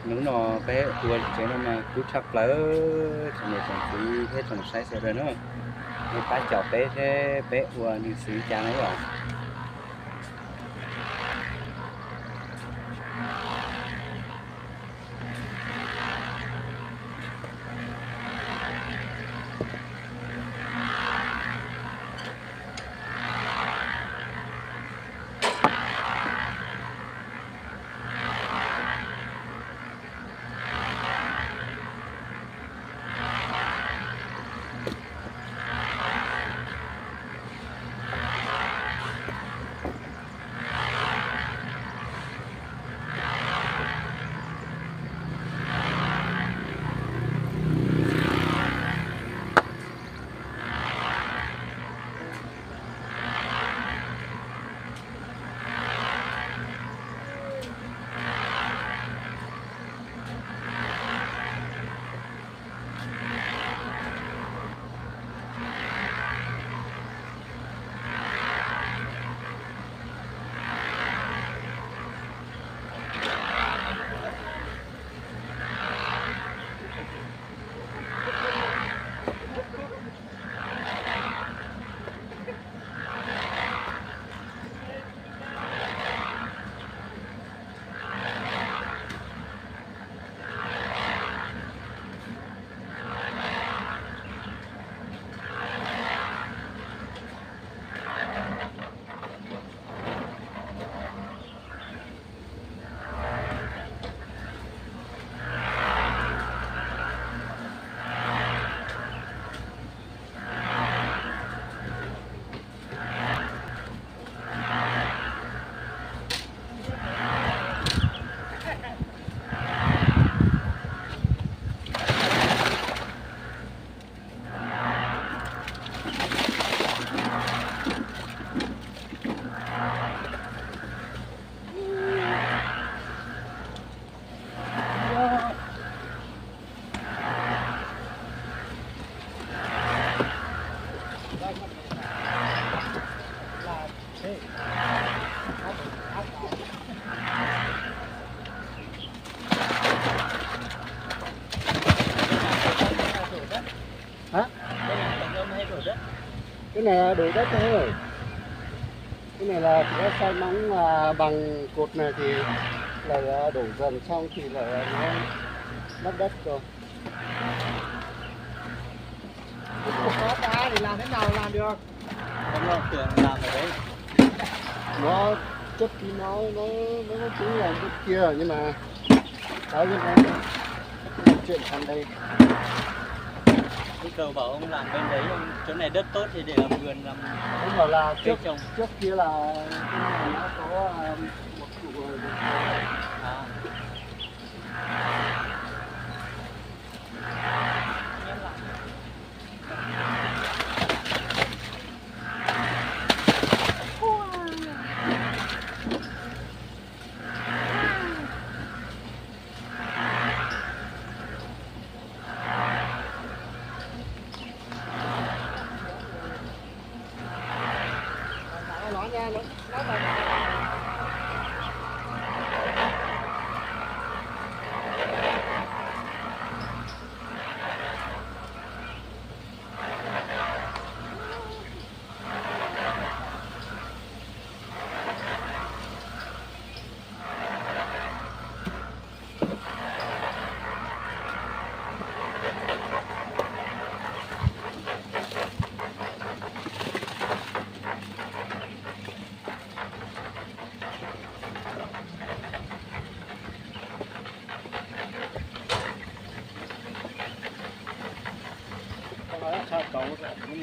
Hnub no peb ua tsev no mas kub tshaj plaws, tsoom niam tsoom txiv thiab tsoom saib sawv daws na. Nej pab caum peb thiab peb ua nws xwv cas na yom. Hả? Cái này là đủ đất thôi. Cái này là chỉ có xay móng, à, bằng cột này thì là đủ dần, xong thì là nó lấp đất rồi. Không có đá thì làm thế nào làm được? Không lo tưởng làm ở đấy. Nó chất thì nó, nó, nó cũng là bên kia nhưng mà ở bên đây, chuyển sang đây. Lúc đầu bảo ông làm bên đấy, ông, chỗ này đất tốt thì để làm vườn, làm Ông bảo là cây trước, trồng. Trước kia là cái này nó có, à, một củ rồi. À. Con nói sao cậu cũng